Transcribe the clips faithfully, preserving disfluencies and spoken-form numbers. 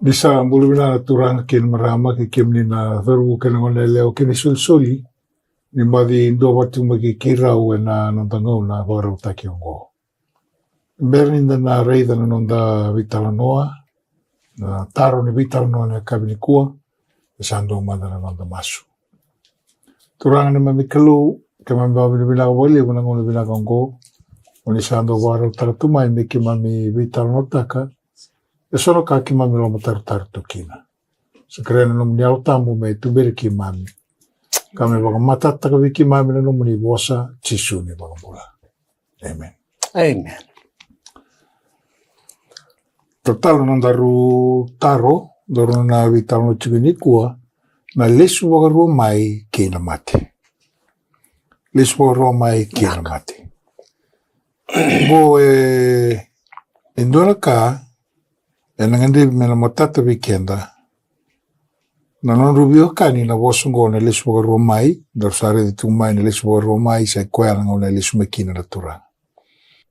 Ni sa bula vinaka na turaga kei na marama kei kemuni na cauravou kei na goneyalewa kei na isolisoli ni baci duavata tiko mai kei keirau ena noda gauna vakarautaki oqo. Bera ni da na raica na noda veitalanoa, na taro ni veitalanoa ena yakavi nikua, e sa dua mada na noda masu. Turaga neimami Kalou, keimami vakavinavinaka vakalevu na gauna vinaka oqo, o ni sa dau vakarautaka tu mai me keimami veitalanoataka eso na ka keimami lomatarotaro tu kina. Sa kerea na nomuni Yalo Tabu me tuberi keimami ka me vakamatatataka vei keimami na nomuni vosa, Jisu na iVakabula. Amen. Amen. Tatalo na nodaru taro, daru na veitalanoa tiko nikua, na lesu vakarua mai kei na mate. Lesu vakarua mai kei na mate. Qo e, e dua na ka ena gadrevi me na matata vei keda. Na nodrau veiwekani na vosa oqo na lesu vakarua mai, daru sa raica tiko mai na lesu vakarua mai, sa i koya na gauna e lesu mai kina na Turaga.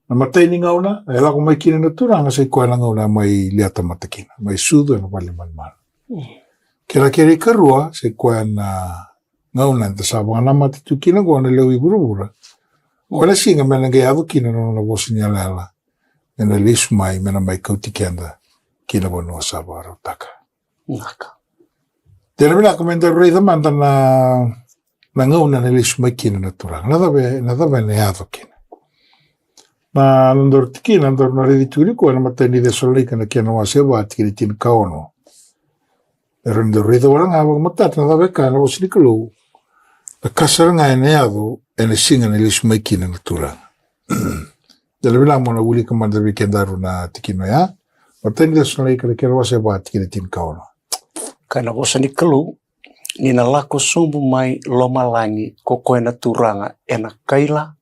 Na imatai ni gauna e lako mai kina na Turaga, sa i koya na gauna e mai liata mata kina, mai sucu ena vale ni manumanu. Kei na kena ikarua, sa i koya na gauna eda sa vakanamata tu kina oqo na lewe i vuravura. O na siga me na qai yaco kina na nona vosa ni yalayala, me na lesu mai, me na mai kauti keda ki na vanua sa vakarautaka. Vinaka. Dina vinaka me daru raica mada na, na gauna na lesu mai kina na Turaga. Na cava, na cava ena yaco kina. Na nodaru tikina daru na raica tiko nikua ena imatai ni Cesalonaika na kena wase va, tikina e tinikaono. Era ni daru raica wale ga vakamatata na cava e kaya na vosa ni Kalou. Na ka sara ga ena yaco ena siga na lesu mai kina na Turaga. Dina vinaka mo na wilika mada vei kedaru na tikina oya. Imatai ni Cesalonaika na kena wase va, tikina e tinikaono. Kaya na vosa ni Kalou, ni na lako sobu mai lomalagi ko koya na Turaga ena kaila,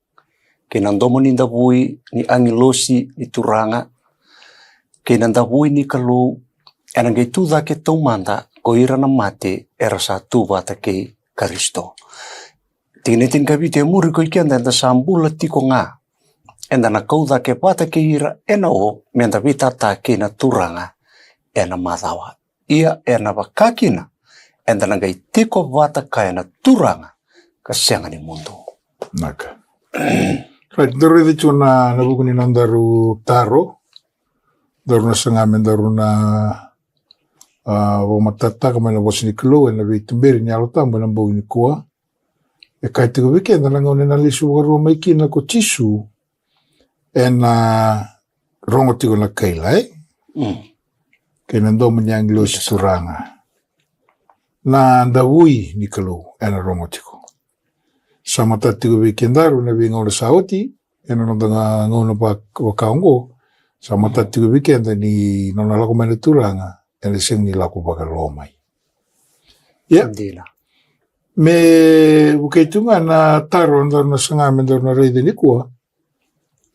kei na domo ni davui ni agilosi ni Turaga, kei na davui ni Kalou, ena qai tu cake taumada ko ira na mate era sa tu vata kei Karisito. Tikina e tinikavitu, e muri ko i keda eda sa bula tiko ga, eda na kau cake vata kei ira ena o, me da veitata kei na Turaga ena macawa. Ia ena vaka kina, eda na qai tiko vata kaya na Turaga ka sega ni mudu. Vinaka. Right, daru raica tiko na, na vuku ni nodaru taro. Daru na saga me daru na, a, vakamatatataka mai na vosa ni Kalou ena veituberi ni Yalo Tabu ena bogi nikua. E kaya tiko vei keda na gauna ena lesu vakarua mai kina ko Jisu, ena rogo tiko na kaila, e? Mm. Kei na domo ni agilosi Turaga. Na davui ni Kalou ena rogo tiko. Sa matata tiko vei kedaru na veigauna sa oti, ena noda ga-, gauna vak-, vaka oqo, sa matata tiko vei keda ni nona lako mai na Turaga, ena sega ni lako vakalo mai. Ia. Dina. Me vukei tu ga na taro daru na saga me daru na raica nikua.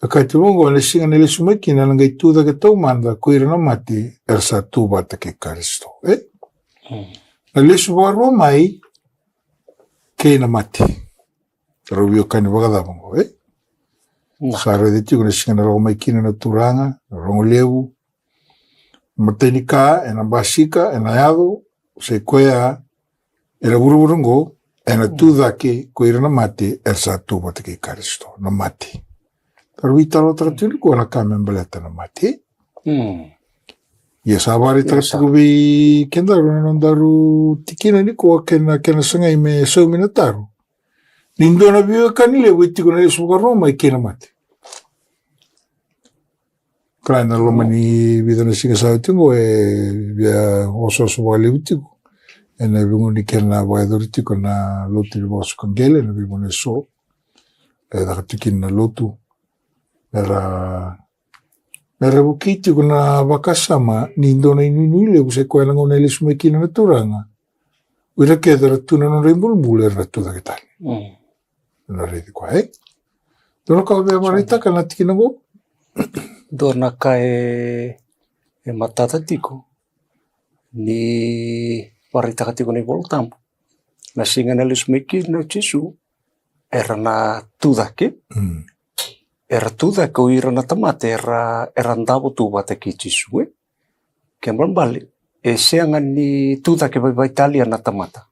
E kaya tu oqo, ena siga na lesu mai kina, ena qai tu cake taumada ko ira na mate era sa tu vata kei Karisito. E? Mm. Na lesu vakarua mai kei na mate. Rau veiwekani vakacava oqo, e? Na. Sa raica tiko na siga na lako mai kina na Turaga, na rogo levu. Matai ni ka ena basika, ena yaco, sa i koya ena vuravura oqo, ena tu cake ko ira na mate era sa tu vata kei Karisito, na mate. Daru veitalanoataka tiko nikua na ka me baleta na mate. Mm. Ia sa vakaraitaka tiko vei kedaru na nodaru tikina nikua kei na, kei na sagai me saumi na taro. Ni dua na veiwekani levu e tiko na lesu vakarua mai kei na mate. Kila ena loma ni vica na siga sa oti oqo e via osooso vakalevu tiko ena vuku ni kena vakayacori tiko na lotu ni vakasuka qele ena veigauna eso. E caka tiko kina na lotu. Era, era vukei tiko na vakasama ni dua na inuinui levu sa i koya na gauna e lesu mai kina na Turaga. O ira kece era tu na nodra ibulubulu era na tu cake tale. Mm. Na raici koya, e? Dua na ka o via vakaraitaka na tikina oqo? Dua na ka e, e matata tiko ni vakaraitaka tiko na iVola Tabu. Na siga na lesu mai kina o Jisu, era na tu cake. Mm. Era tu cake o ira na tamata era, era davo tu vata kei Jisu, e? Kena ibalebale, e sega ni tucake vaivaitalia na tamata.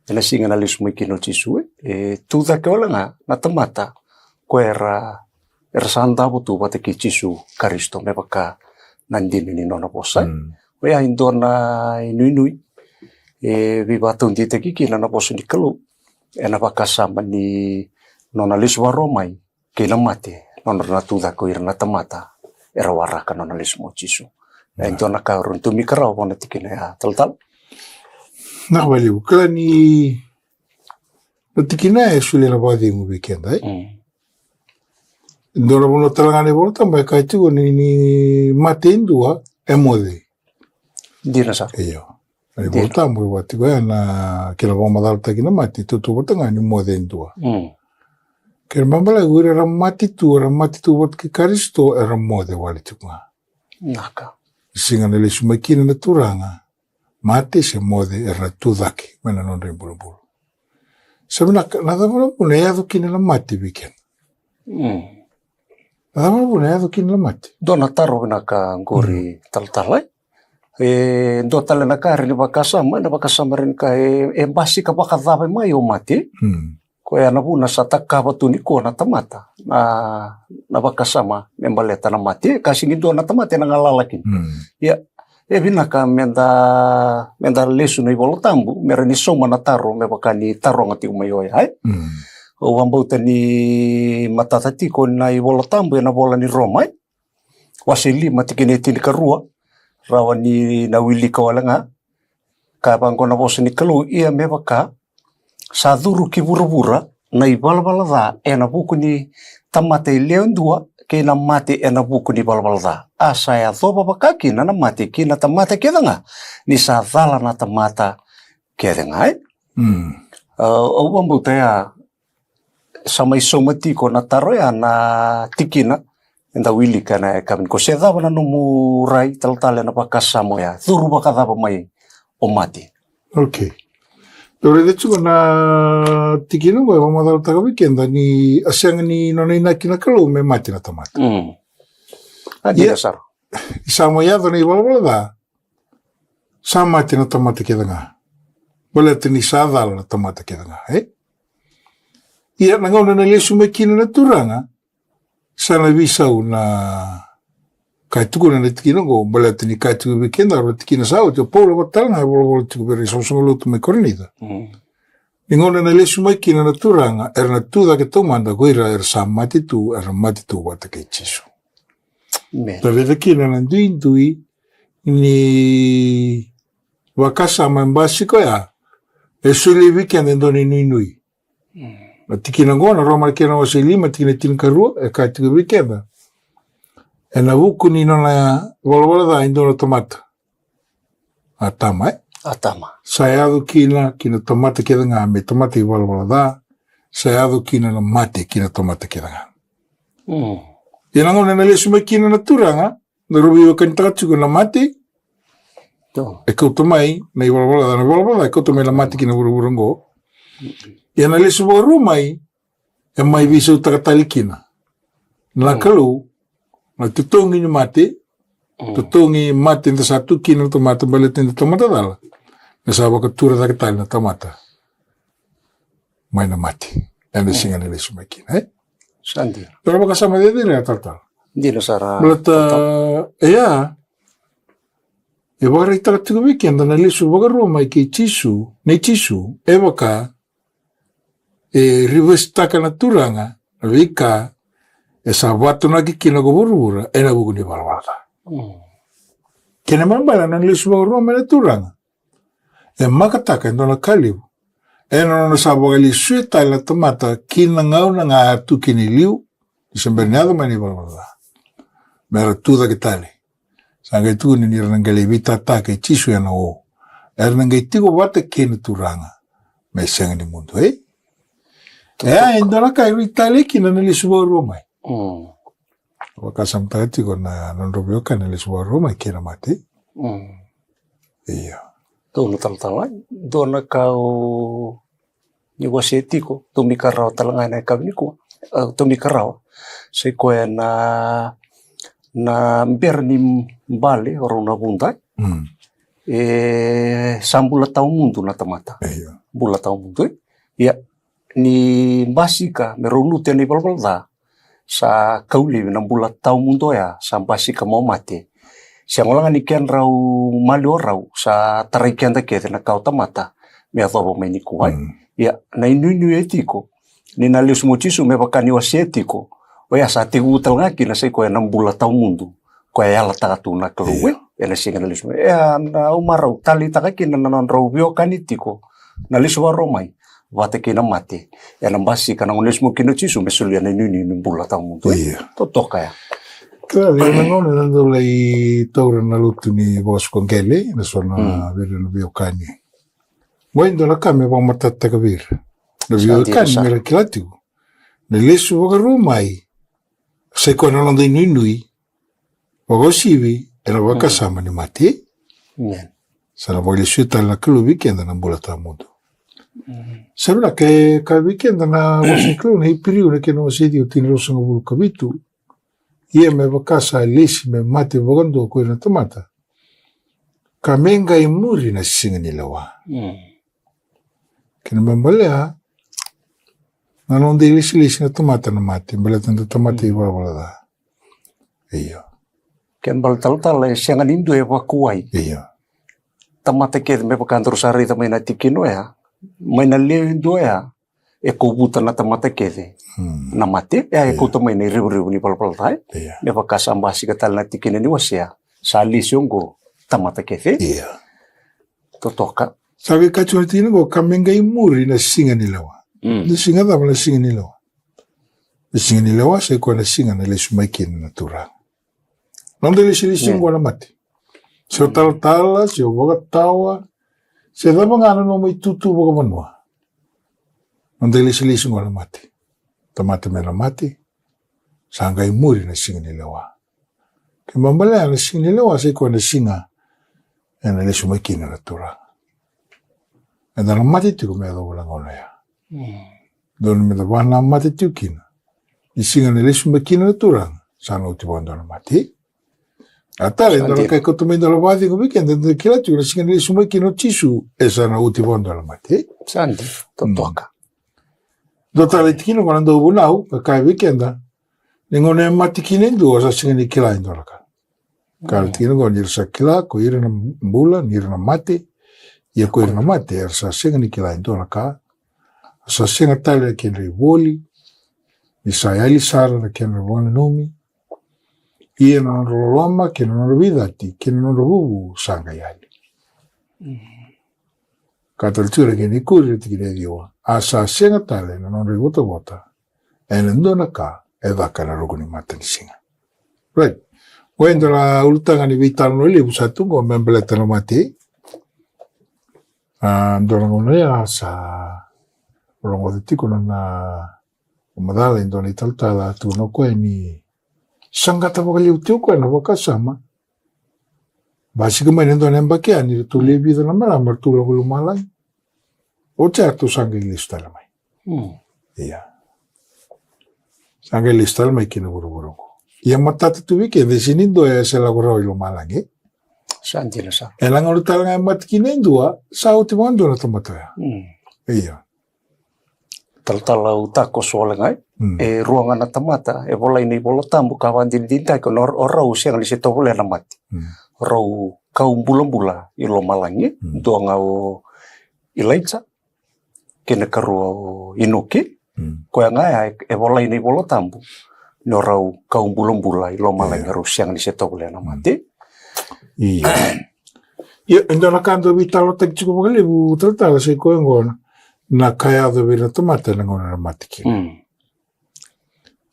Ena siga na lesu mai kina o Jisu, e, e tucake wale ga na tamata ko era, era sa davo tu vata kei Jisu Karisito, me vaka na dina ni nona vosa. Mm. Oya e dua na inuinui e veivakataudeitaki kina na vosa ni Kalou ena vakasama ni nona lesu vakarua mai kei na mate, nodra na tucake o ira na tamata era waraka nona lesu mai o Jisu. E dua na ka o rawa ni tomika rawa vua na tikina ya, talatala. Na valiu kila ni na tikina ya e solia na vakacegu vei keda, e? Mm. Dua na vanua tale ga na iVolatabu e kaya tiko ni, ni mate e dua e moce. Dina sara. Io. Na iVolatabu e vaka tiko ya na kena vakamacalataki na mate, tautauvata ga ni moce e dua. Mm. Kena ibalebale o ira era mate tu, era mate tu vata kei Karisito, era moce wale tiko ga. Naka. Siga na lesu mai kina na Turaga, mate se moce era na tucake mai na nodra ibulubulu. Sa vinaka, na cava na vuna e yaco kina na mate vei keda? Mm. Na cava na vuna e yaco kina na mate? Dua na taro vinaka qori, mm, talatala, e? E dua tale na ka e rawa ni vakasama, na vakasama e rawa ni kaya, e, e basika vakacava mai o mate? Mm. Koya na vuna sa takava tu nikua na tamata na, na vakasama me baleta na mate, ka sega ni dua na tamata ena galala kina. Mm. Ia, e vinaka meda, meda lesu na iVolatabu me rawa ni sauma na taro me vaka ni taroga tiko mai oya, e? Mm. Au vakabauta ni matata tiko na iVolatabu ena ivola ni Roma, e? Wase lima tikina e tinikarua, rawa ni na wilika wale ga. Ka vaqo na vosa ni Kalou, ia me vaka sa curu ki vuravura na ivalavala ca ena vuku ni tamata e lewe dua, kei na mate ena vuku ni valavala ca. A sa yacova vakakina na mate ki na tamata kece ga, ni sa cala na tamata kece ga, e? Mm. A, au vakabauta ya sa mai sauma tiko na taro ya na tikina eda wilika ena yakavi nikua. Se cava na nomu rai, talatala, ena vakasama oya? Curu vakacava mai o mate? Okay. Dou raica tiko na tikina oqo e vakamacalataka vei keda ni a sega ni nona inaki na Kalou me mate na tamata. Mm. A dina sara. Ia, sa mai yaco na ivalavala ca, sa mate na tamata kece ga. Baleta ni sa cala na tamata kece ga, e? Ia na gauna na lesu mai kina na Turaga, sa na veisau na ka e tukuna na tikina oqo, baleta ni kaya tiko vei keda na tikina sa oti, o Paula vata tale ga e volavola tiko vei ira na isoqosoqo lotu mai Korinica. Mm. Ni gauna na lesu mai kina na Turaga, era na tucake taumada ko ira era sa mate tu, era mate tu vata kei Jisu. Amen. Taveta kina na duidui ni vakasama e basika oya, e solia vei keda e dua na inuinui. Mm. Na tikina oqo, na Roma na kena wase lima, tikina tinikarua, e kaya tiko vei keda, ena vuku ni nona valavala ca e dua na tamata, Atama, e? Atama. Sa yaco kina ki na tamata kece ga me tamata ivalavala ca, sa yaco kina na mate ki na tamata kece ga. Mm. Ia na gauna na lesu mai kina na Turaga, na rau veiwekanitaka tiko na mate, e kauta mai na ivalavala ca, na ivalavala ca e kauta mai na mate ki na vuravura oqo. Ia na lesu vakarua mai, e mai veisautaka tale kina na Kalou na totogi ni mate, totogi mate eda sa tu kina na tamata, baleta eda tamata cala, me sa vakatura cake tale na tamata mai na mate ena siga na lesu mai kina, e? Sa dina. Era vakasama cecere, e, talatala? Dina sara. Baleta, e ya, e vakaraitaka tiko vei keda na lesu vakarua mai kei Jisu, nei Jisu, e vaka e reverse-taka na Turaga na veika e sa vatunaki kina ko vuravura ena vuku ni valavala ca. Mm. Kena ibalebale na nona lesu vakarua mai na Turaga, e makataka e dua na ka levu ena nona sa vakalesuya tale na tamata ki na gauna ga a tu kina e liu, ni se bera ni yaco mai na ivalavala ca, me ra tu cake tale. Sa qai tukuni ni ra na qai lai veitata kei Jisu ena o. Era na qai tiko vata kei na Turaga me sega ni mudu, e? E, e dua na ka e rui tale kina na lesu vakarua mai. Mm. Vakasamataka tiko na nodrau veiwekani na lesu vakarua mai kei na mate. Mm. Io. Dua na talatala, dua na ka o ni wasea tiko, tomika rawa tale ga ena yakavi nikua. A, tomika rawa. Sa i koya na, na bera ni bale o rau na vuda. Mm. E sa bula tawamudu na tamata. Io. Bula tawamudu, e? Ia, ni basika me rau lutu ena ivalavala ca, sa kau laivi na bula tawamudu oya, sa basika mo mate. Sega wale ga ni kedrau maliwa rau, sa tarai keda kece na kawa tamata me yacova mai nikua. Mm. Ia, na inuinui e tiko ni na lesu mai o Jisu, me vaka ni wasea tiko, oya sa tekivu tale ga kina, sa i koya na bula tawamudu, koya e yalataka tu na Kalou, io, e, ena siga na lesu mai. E, a, na, au marau taleitaka kina na nodrau veiwekani tiko na lesu vakarua mai vata kei na mate, ena basika na gauna lesu mai kina o Jisu me solia na inuinui ni bula tawamudu, e? Io. Totoka ya. Ka, e, na gauna na dau lai taura na lotu ni vakasuka qele, na so na, mm, vei ira na veiwekani. Qo e dua na ka me vakamatatataka vei ira na veiwekani, me ra kila tiko na lesu vakarua mai, sa i koya na noda inuinui vakauasivi ena vakasama ni mate. Amen. Sa na vakalesuya tale na Kalou vei keda na bula tawamudu. Mm. Sa vinaka, e kaya vei keda na vosa ni Kalou, na Iperiu na kena wase ciwa, tikina ruasagavulu ka vitu. Ia me vaka sa lesi me mate vakadua ko ira na tamata, ka me qai muri na siga ni lewa. Mm. Kena ibalebale, na noda ilesilesi na tamata na mate, baleta na tamata, mm, ivalavala ca. Io. Kena ibalebale talatala, e sega ni dua e vakuwai. Io. Tamata kece, me vaka daru sa raica mai na tikina oya, mai na lewe dua oya, e kovuta na tamata kece, mm, na mate, e, e, io, kauta mai na irevurevu ni valavala ca, e? Io. Me vaka sa basika tale na tikina ni wasea, sa lesi oqo tamata kece. Io. Totoka. Sa qai kaya tiko na tikina oqo, ka me qai muri na siga ni lewa. Mm. Na siga cava na siga ni lewa? Na siga ni lewa sa i koya na siga na lesu mai kina na Turaga. Noda ilesilesi, yeah, oqo na mate. Se o talatala, se o vakatawa, se cava ga na nomu itutu vakavanua. Noda ilesilesi oqo na mate. Tamata me na mate, sa qai muri na siga ni lewa. Kena ibalebale na siga ni lewa sa i koya na siga ena lesu mai kina na Turaga. Eda na mate tiko me yacova na gauna ya. Mm. Dodonu meda vakanamata tiko kina. Ni siga na lesu mai kina na Turaga, sa na oti vakadua na mate. A tale, sa dina, eda na qai kauta mai e dua na vakacegu vei keda, eda kila tiko na siga na lesu mai kina o Jisu, e sa na oti vakadua na mate. Sa dina, totoka. Mm. Dua tale tikina oqo na Dauvunau, ka kaya vei keda, ni gauna e mate kina e dua, sa sega ni kila e dua na ka. Ka, mm, tikina oqo, ni ra sa kila ko ira na bula, ni ra na mate, ia ko ira na mate era sa sega ni kila e dua na ka. Sa sega tale na kedra ivoli, ni sa yali sara na kedra vakananumi. Ia na nodra loloma kei na nodra veicati kei na nodra vuvu sa qai yali. Mm. Ka tale tu na kena ikuri, na tikina e ciwa, a sa sega tale na nodra ivotavota ena dua na ka e caka ena ruku ni matanisiga. Right. Oya e dua na ulutaga ni veitalanoa levu sa tu oqo me baleta na mate. A, dua na gauna ya sa rogoca tiko na, na macala e dua na italatala, tukuna o koya ni saqata vakalevu tiko o koya na vakasama. Basika mai na dua na yabaki ya ni ratou lewe vica na marama ratou lako i lomalagi. Oti ya ratou sa qai lesu tale mai. Mm. Ia. Sa qai lesu tale mai ki na vuravura oqo. Ia matata tu vei keda, e sega ni dua e se lako rawa i lomalagi. Sa dina sara. Ena gauna tale ga e mate kina e dua, sa oti vakadua na tamata oya. Mm. Ia. Talatala, au takoso wale ga, mm, e rua ga na tamata e volai ena iVola Tabu ka vakadinadinataki o rau sega ni se tovolea na mate. Mm. O rau kau bulabula i lomalagi, mm, dua ga o Ilaija, kei na karua o Inoke. Mm. Koya ga ya e, e volai ena iVola Tabu ni o rau kau bulabula i lomalagi, yeah, o rau sega ni se tovolea na, mm, mate. Ia. Ia, e dua na ka dau veitalanoataki tiko vakalevu, talatala, sa i koya oqo na ka e yaco vei ira na tamata ena gauna era mate kina. Mm.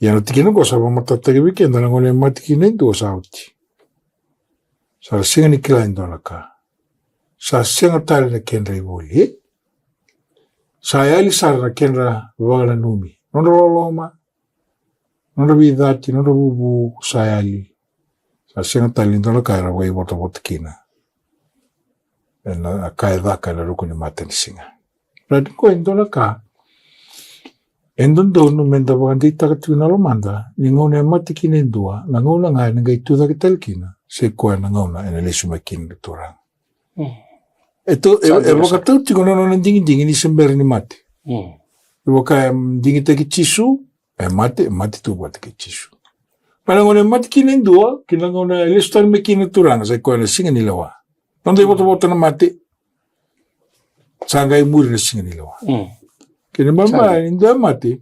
Ia na tikina oqo sa vakamatatataki vei keda, na gauna e mate kina e dua sa oti. Sa ra sega ni kila e dua na ka. Sa sega tale na kedra ivoli. Sa yali sara na kedra vakananumi. Nodra loloma, nodra veicati, nodra vuvu sa yali. Sa sega tale ni dua na ka era vakaivotavota kina ena ka e caka ena ruku ni matanisiga. Right, qo e dua na ka e dodonu meda vakadeitaka tiko ena lomada, ni gauna e mate kina e dua, na gauna ga ena qai tucake tale kina, sa i koya na gauna ena lesu mai kina na Turaga. E to, e, e vakatau tiko na nona digidigi ni se bera ni mate. E vaka e digitaki Jisu, e mate, e mate tu vata kei Jisu. Mai na gauna e mate kina e dua, ki na gauna e lesu tale mai kina na Turaga, sa i koya na siga ni lewa. Noda ivotavota na mate, sa qai muri na siga ni lewa. Kena ibalebale ni dua e mate,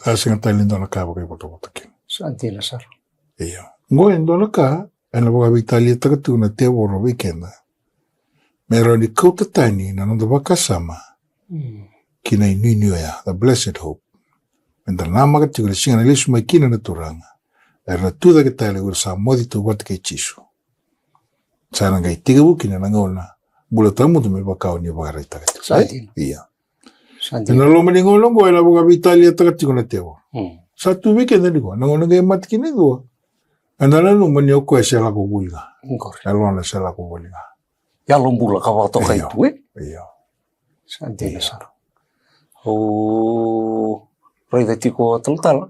sa sega tale ni dua na ka e vakaivotavota kina. Sa dina sara. Io. Oqo e dua na ka ena vakaveitaliataka tu na tevoro vei keda me rawa ni kauta tani na noda vakasama ki na inuinui oya, the blessed hope. Meda namaka tiko na siga na lesu mai kina na Turaga, era na tu cake tale o ira sa moce tu vata kei Jisu. Sa na qai tekivu kina na gauna bula tawamudu me vaka o ni vakaraitaka tiko. Sa dina. Ia. Sa dina. Ena loma ni gauna oqo ena vakaveitaliataka tiko na tevoro. Sa tu vei keda ni koya na gauna qai mate kina e dua, eda nanuma ni o koya se lako voli ga. Qori. Na lona se lako voli ga. Yalo bula ka vakatokai tu, e? Io. Sa dina sara. Au raica tiko talatala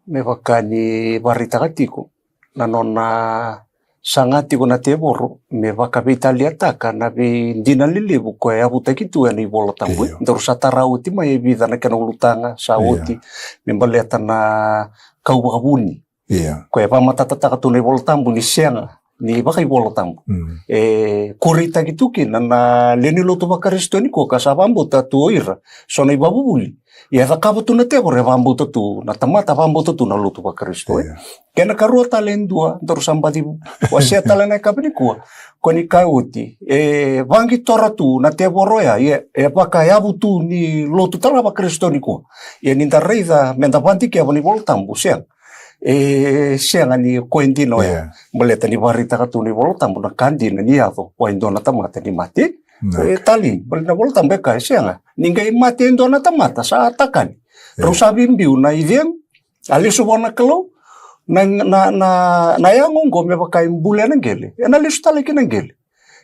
me vaka ni vakaraitaka tiko na nona saga tiko na tevoro me vakaveitaliataka na veidina lelevu ko e yavutaki tu ena iVola Tabu. Daru sa tara oti mai e vica na kena ulutaga sa oti me baleta na kau vakavuni. Ko e vakamatatataka tu na iVola Tabu ni sega ni vakaiVola Tabu. E kureitaki tu kina na lewe ni lotu vaKarisito nikua ka sa vakabauta tu o ira so na ivakavuvuli. Ia e cakava tu na tevoro, e vakabauta tu na tamata, vakabauta tu na lotu vaKarisito, e. Kena karua tale e dua, daru sa baci wasea tale na ikava nikua. Ko ni ka oti, e vaqitora tu na tevoro ya, e vakayavu tu ni lotu tale vaKarisito nikua. Ia ni da raica me da vakadikeva na iVola Tabu, sega. E sega ni ko e dina oya. Baleta ni vakaraitaka tu na iVola Tabu na ka dina ni yaco vua e dua na tamata ni mate. E tali, baleta na iVola Tabu e kaya, e sega. Ni qai mate e dua na tamata, sa takali. Rau sa veibiu na icegu, a lesu vua na Kalou, na, na, na, na yago oqo me vaka e bula ena qele, ena lesu tale ki na qele.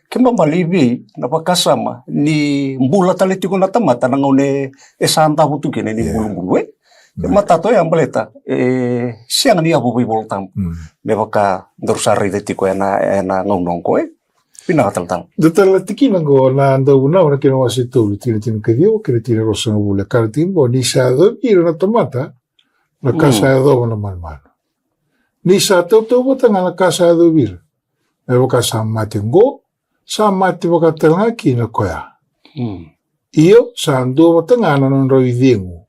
Kena ibalebale i vei na vakasama ni bula tale tiko na tamata na gauna e sa davo tu kina ni bulubulu, e? E matata oya baleta e sega ni yavu vaiVola Tabu. Me vaka daru sa raica tiko ena, ena gauna oqo, e? Vinaka talatala. Dua tale na tikina oqo na Dauvunau na kena wase tolu, tikina tinikaciwa kei na tikina ruasagavulu, e kaya na tikina oqo, ni sa yacovi ira na tamata na ka sa yacova na manumanu. Ni sa tautauvata ga na ka sa yacovi ira. Me vaka sa mate oqo, sa mate vaka tale ga kina koya. Io, sa duavata ga na nodrau icegu,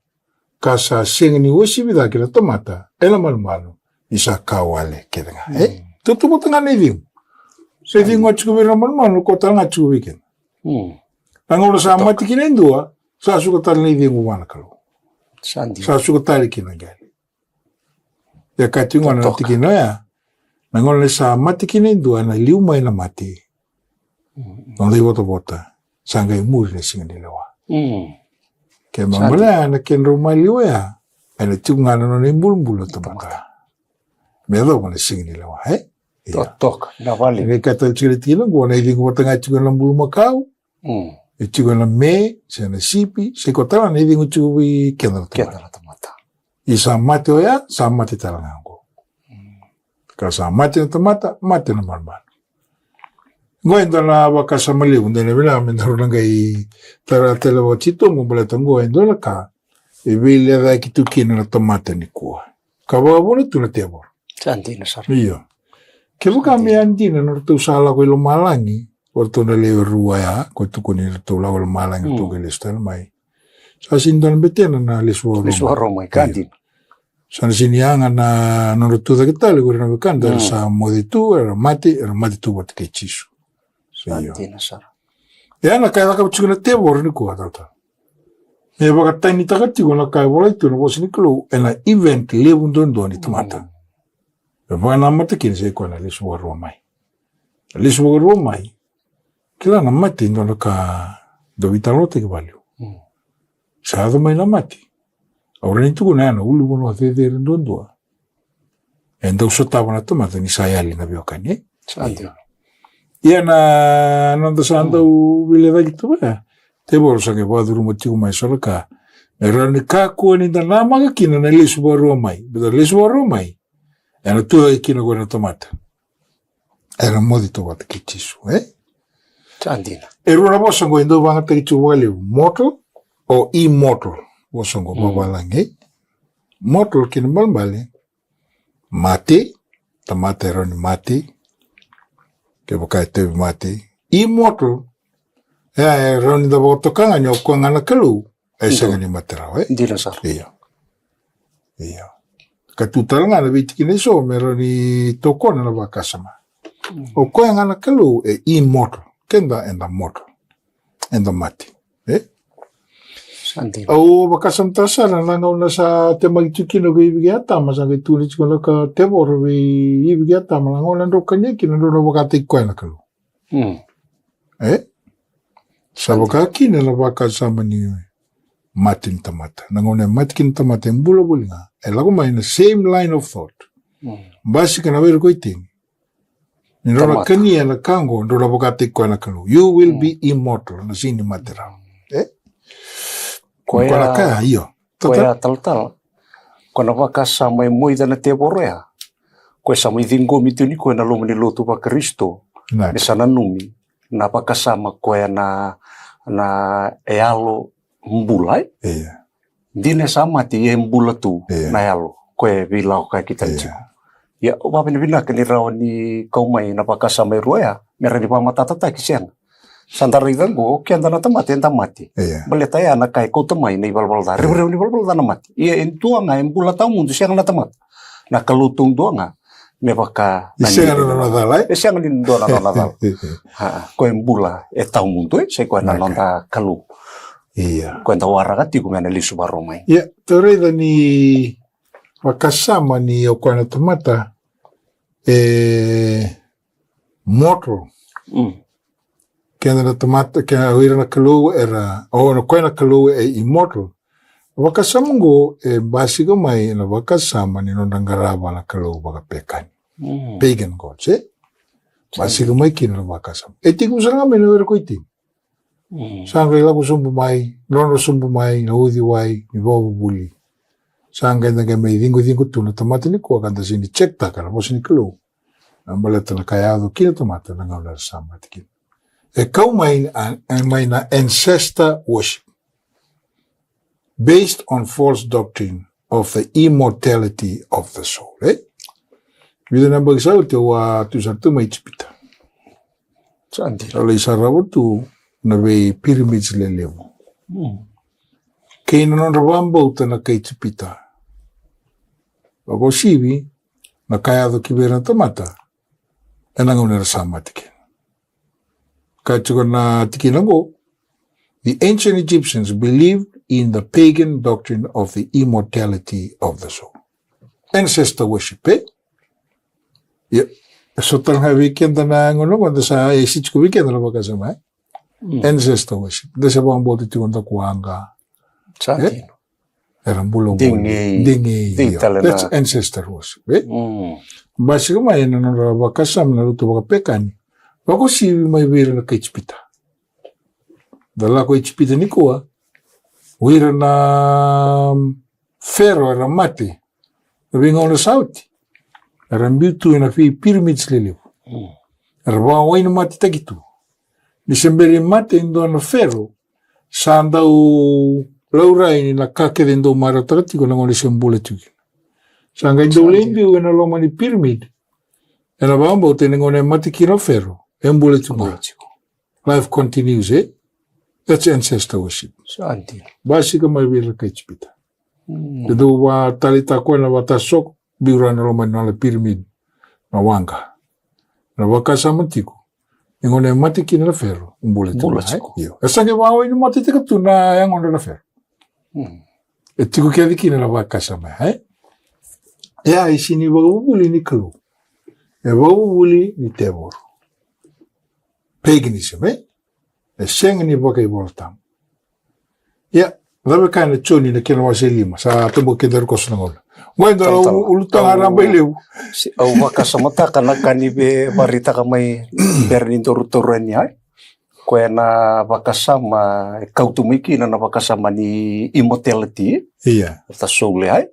ka sa sega ni uasivi cake na tamata ena manumanu, ni sa ka wale kece ga. E tautauvata ga na icegu. Sa icegu ga tiko vei ira na manumanu, ko tale ga tiko vei keda. Na gauna sa mate kina e dua, sa suka tale na icegu vua na Kalou. Sa suka tale kina qele. Ia kaya tiko gona na tikina oya, na gauna sa mate kina e dua, ena liu mai na mate. Noda ivotavota, sa qai muri na siga ni lewa. Kena ibalebale na kedrau maliwa oya, ena tiko ga na nona ibulubulu na tamata me yacova na siga ni lewa, e? Ia. Totoka na vale. Qai kaya tale tiko na tikina oqo, na icegu vata ga tiko ena bulumakau. E tiko ena me se na sipi, se ko tale ga na icegu tiko vei keda na tamata. Ia sa mate oya, sa mate tale ga oqo. Ka sa mate na tamata, mate na manumanu. Oqo e dua na vakasama levu, dua na vinaka me daru na qai tara tale vakatitobu baleta oqo e dua na ka e veilecayaki tu kina na tamata nikua. Ka vakavuna tu na tevoro. Sa dina sara. Io. Kevaka me yadina na nodratou sa lako i lomalagi o ratou na lewe rua ya, ko tukuni ratou lako i lomalagi, ratou qai lesu tale mai. Sa sega ni dua na betena na lesu vakarua mai. Lesu vakarua mai, ka dina. Sa na sega ni yaga na nodra tucake tale ko ira na wekada era sa moce tu, era mate, era mate tu vata kei Jisu. Sa dina sara. Ia na ka e cakava tiko na tevoro nikua, talatala, me vakatanitaka tiko na ka e volai tu na vosa ni Kalou ena event levu duadua ni tamata. E vakanamata kina sa i koya na lesu vakarua mai. Na lesu vakarua mai, kila na mate e dua na ka dau veitalanoataki vakalevu. Sa yaco mai na mate. Au rawa ni tukuna ya na ulunivanua cecere duadua e dau sotava na tamata ni sa yali na veiwekani, e? Sa dina. Ia na noda sa dau veilecayaki tu vaya, tevoro sa qai vakacuruma tiko mai so na ka me rawa ni kakua ni da namaka kina na lesu vakarua mai. Baleta na lesu vakarua mai ena tucake kina ko ira na tamata. Era moce tu vata kei Jisu, e? Sa dina. E rua na vosa qo e dau vagataki tu vakalevu, mortal o immortal. Vosa qo vavalagi, e? Mortal kena balebale, mate, tamata e rawa ni mate, kevaka e tauvi mate. Immortal, e, e rawa ni da vakatoka ga ni o koya ga na Kalou, e sega ni mate rawa, e? Dina sara. Io. Io. Ka tu tale ga na veitikina eso me rawa ni tokona na vakasama. O koya ga na Kalou e immortal. Keda eda mortal. Eda mate. E? Au vakasamataka sara na gauna sa temaki tu kina ko ivi kei Atama, sa qai tukuna tiko na ka tevoro vei ivi kei Atama, na gauna drau kania kina drau na vakataki koya na Kalou. E? Sa vaka kina na vakasama ni mate ni tamata. Na gauna e mate kina tamata e bula voli ga. E lako mai na same line of thought. Basika na were ko itini. Ni drau na kania na ka qo, drau na vakataki koya na Kalou. You will be immortal, na sega ni mate rawa. E? Koya na ka, io. Koya talatala. Ko na vakasama e moica na tevoro ya. Koya sa mai ciqomi tu ni koya na loma ni lotu vaKarisito. Me sa nanumi na vakasama koya na, na yalo bula, e? Dina e sa mate, ia e bula tu na yalo. Koya e veilako ka kitani tiko. Ia, au vakavinavinaka ni rawa ni kau mai na vakasama e rua ya, me rawa ni vakamatatataki sega. Sa da raica qo, o keda na tamata eda mate. Baleta ya na ka e kauta mai na ivalavala ca, revurevu ni valavala ca na mate. Ia e dua ga e bula tawamudu, sega na tamata. Na Kalou taudua ga me vaka na sega ni dua na nona cala, e? E sega ni dua na nona cala. Ko e bula e tawamudu, e? Sa i koya na noda Kalou. Ia. Ko eda waraka tiko me na lesu vakarau mai. Ia, tou raica ni vakasama ni o koya na tamata e mortal. Keda na tamata, ke o ira na Kalou era, o na koya na Kalou e immortal. Vakasama qo e basika mai na vakasama ni nodra qarava na kalou vakapekani. Pagan gods, e? Basika mai kina na vakasama. E tiko sara ga mai na were ko itini. Sa qai lako sobu mai, nodra sobu mai na uciwai ni vakavuvuli. Sa qai da qai mai ciqociqo tu na tamata nikua ka da sega ni check taka na vosa ni Kalou. Na baleta na ka e yaco kina tamata na gauna era sa mate kina. E kau mai, a, e mai na ancestor worship based on false doctrine of the immortality of the soul, e? Vica na yabaki sa oti au a tu sara tu mai Ijipita. Sa dina. Au lai sarava tu na vei pyramids lelevu. Kei na nodra vakabauta na kai Ijipita. Vakauasivi na ka e yaco ki vei ira na tamata ena gauna era sa mate kina. Ka tiko na tikina qo, the ancient Egyptians believed in the pagan doctrine of the immortality of the soul. Ancestor worship, e? Ia, e so tale ga vei keda na gauna qo, da sa, e si tiko vei keda na vakasama, e? Ancestor worship. Da se vakabauta tiko na dakuwaqa. Sa dina. Era bula voli. Digei. Digei, io. That's ancestor worship, e? Basika mai ena nodra vakasama na lotu vakapekani. Vakauasivi mai vei ira na kai Ijipita. Da lako Ijipita nikua, o ira na, mm, Fero era mate. Na veigauna sa oti era biu tu ena vei pyramids lelevu. Era vakawainimatetaki tu. Ni se bera ni mate e dua na Fero, sa dau laurai ni na ka kece e dau marautaka tiko na gauna e se bula tiko kina. Sa qai dau lai biu ena loma ni pyramid. Ena vakabauta ena gauna e mate kina o Fero, e bula tiko ga. Life continues, e? That's ancestor worship. Basika mai vei ira na kai Ijipita. E dau vakataleitaka koya na vata soko, biu rawa ena loma ni nona pyramid na waqa. Na vakasama tiko ni gauna e mate kina na Fero, bula tiko. Bula tiko. Io. E sa qai vakawainimatetaka tu na yagodra na Fero. E tiko kece kina na vakasama, e? E a, e sega ni vakavuvuli ni Kalou. E vakavuvuli ni tevoro. Paganism, e? E sega ni vakaivolatabu. Ia, cava e kaya na Joni na kena wase lima, sa tobo keda rukoso na gauna. Qo e dua na ulutaga raba i levu. Au vakasamataka na ka ni via vakaraitaka mai bera ni daru taura yani, e? Koya na vakasama e kauta mai kina na vakasama ni immortality. Ia. Of the soul, e?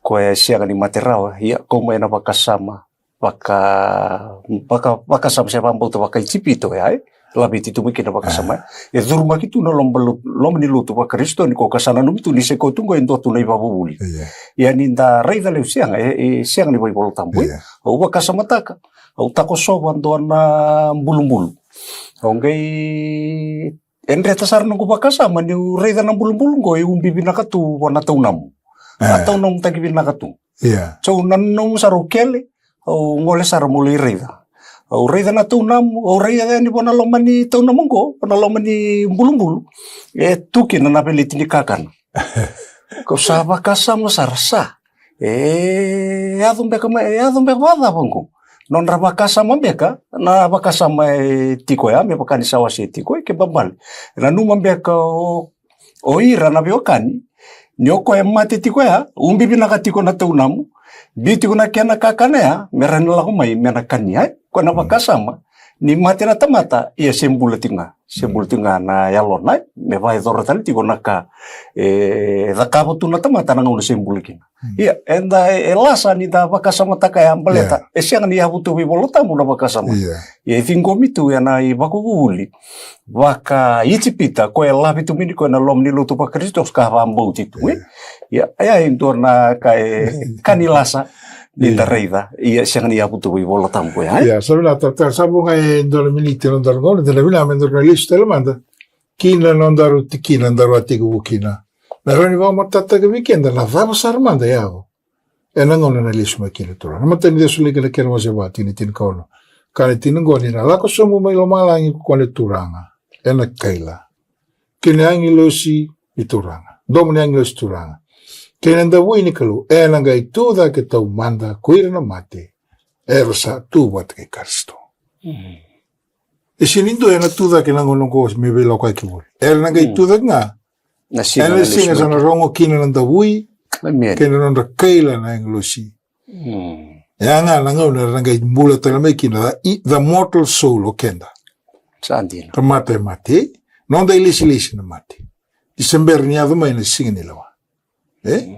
Koya e sega ni mate rawa, ia kau mai na vakasama vaka, vaka, vakasama se vakabauta vaka-Ijipita oya, e laveti tu mai kina vakasama. E curumaki tu na loma, loma ni lotu vaKarisito ni ko ka sa nanumi tu ni se ko tu qo e dua tu na ivakavuvuli. Ia ni da raica levu sega, e, e sega ni vakaivolatabu. Au vakasamataka, au takosova dua na bulubulu. Au qai e dreta sara noqu vakasama niu raica na bulubulu qo e ubi vinaka tu vua na taunamu. A taunamutaki vinaka tu. Ia. So au nanuma sara, au kele, au gole sara meu lai raica. Au raica na taunamu, au raica yani vua na loma ni taunamu qo, vua na loma ni bulubulu. E tu kina na veleti ni kakana. Kau sa vakasama sara sa. E yaco beka mai, e yaco beka vakacava qo? Nodra vakasama beka, na vakasama e tiko ya, me vaka ni sa wase tiko, e ke babale. Nanuma beka o, o ira na veiwekani, ni o koya e mate tiko ya, ubi vinaka tiko na taunamu, biu tiko na kena kakana ya, me rawa ni lako mai, me na kania, e? Koya na vakasama, ni mate na tamata, ia se bula tiko ga, se bula tiko ga na yalona, e? Me vakayacora tale tiko na ka, e cakava tu na tamata na gauna se bula kina. Ia, eda, e, e lasa ni da vakasamataka ya baleta, e sega ni yavu tu vei Vola Tabu na vakasama. Ia e ciqomi tu ena ivakavuvuli vaka-Ijipita, koya e lavi tu mai ni koya na loma ni lotu vaKarisito, ka vakabauti tu, e. Ia, ia e dua na ka e, ka ni lasa ni da raica, ia sega ni yavu tu vei Vola Tabu ya, e. Ia, sa vinaka talatala, sa vo ga e dua na miniti na nodaru gauna, de na vinaka me daru na lesu tale mada ki na nodaru tikina daru a tekivu kina. Me rawa ni vakamatatataka vei keda na cava sara mada e yaco ena gauna na lesu mai kina na Turaga. Na imatai ni Cesalonaika na kena wase va, tikina tinikaono. Kaya na tikina oqo: Ni na lako sobu mai lomalagi ko koya na Turaga ena kaila, kei na agilosi ni Turaga, domo ni agilosi ni Turaga, kei na davui ni Kalou, ena qai tu cake taumada ko ira na mate era sa tu vata kei Karisito. E sega ni dua ena tu cake na gauna oqo me veilakoyaki voli. Era na qai tu cake ga ena siga sa na rogo kina na davui kei na nodra kaila na agilosi. Ya ga na gauna era na qai bula tale mai kina, the i-, the mortal soul, o keda. Sa dina. Tamata e mate, noda ilesilesi na mate. Ni se bera ni yaco mai na siga ni lewa. E?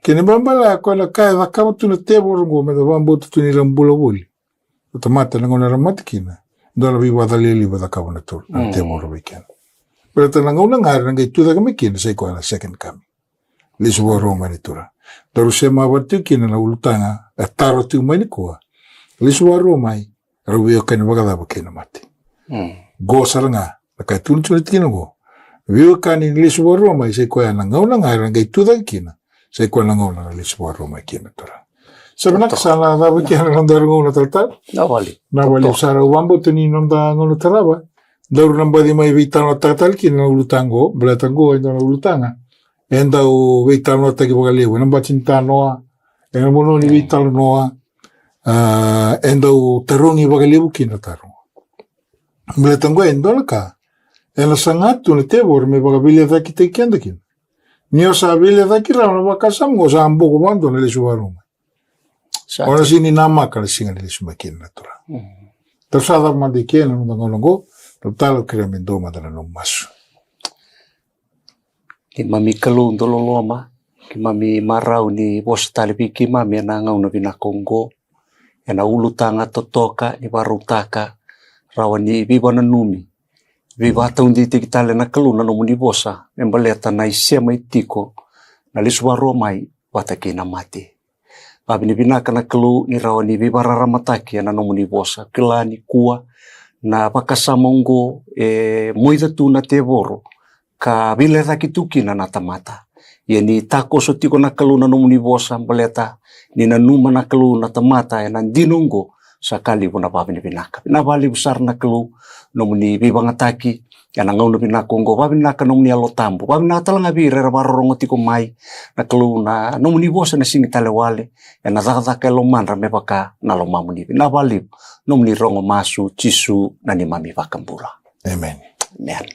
Kena ibalebale ya, koya na ka e cakava tu na tevoro oqo, me da vakabauta tu ni ra bula voli. Na tamata na gauna era mate kina, dua na veivakacaliliva e cakava na tevoro vei keda. Baleta na gauna ga era na qai tu cake mai kina, sa i koya na second coming. Lesu vakarua mai na Turaga. Daru sema vata tiko kina na ulutaga e taro tiko mai nikua. Lesu vakarua mai, rau veiwekani vakacava kei na mate? Qo sara ga na ka e tukuna tiko na tikina oqo. Veiwekani ni lesu vakarua mai, sa i koya na gauna ga era qai tu cake kina, sa i koya na gauna na lesu vakarua mai kina na Turaga. Sa vinaka, sa na cava kina na nodaru gauna talatala. Na vale. Na vale sara, au vakabauta ni noda gauna tarava daru na baci mai veitalanoataka tale kina na ulutaga oqo, baleta oqo e dua na ulutaga e dau veitalanoataki vakalevu ena bati ni tanoa, ena vanua ni veitalanoa, a, e dau tarogi vakalevu kina na taro. Baleta oqo e dua na ka ena saga tu na tevoro me vakaveilecakitaki keda kina. Ni o sa veilecaki rawa na vakasama oqo, sa boko vakadua na lesu vakarua mai. O na sega ni namaka na siga ni lesu mai kina na Turaga. Daru sa cava mada i ke na noda gauna oqo, talatala, au kerea me dua mada na nomu masu. Neimami Kalou dau loloma, keimami marau ni vosa tale vei keimami ena gauna vinaka oqo, ena ulutaga totoka ni vakarautaka rawa ni veivakananumi, veivakataudeitaki tale na Kalou na nomuni vosa me baleta na isema e tiko, na lesu vakarua mai vata kei na mate. Vavinavinaka na Kalou ni rawa ni veivakararamataki ena nomuni vosa. Kila nikua na vakasama oqo e moica tu na tevoro ka veilecaki tu kina na tamata. Ia ni takoso tiko na Kalou na nomuni vosa baleta ni nanuma na Kalou na tamata ena dina oqo, sa ka levu na vavinavinaka. Vinaka vakalevu sara na Kalou nomuni veivagataki ena gauna vinaka oqo, vavinavinaka nomuni Yalo Tabu, vavinavinaka tale ga vei ira era vakarorogo tiko mai na Kalou na nomuni vosa ena siga tale wale, ena cakacaka e lomadra me vaka na lomamuni. Vinaka vakalevu nomuni rogo masu, Jisu na neimami iVakabula. Emeni. Emeni.